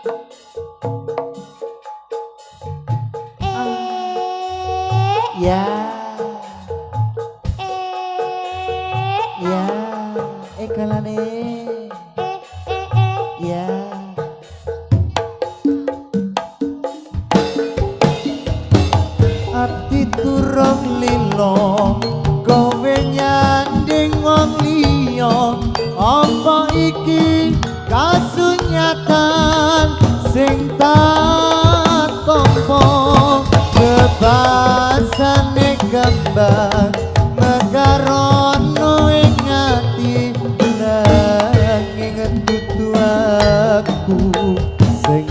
Ya. Ya, ekalane. Ya. Ati turung lilo, kowe nyanding wong liya. Apa iki kasunyatan sing tak tampa? Bebasane kembang mekarono ing ati, nanging dudu aku sing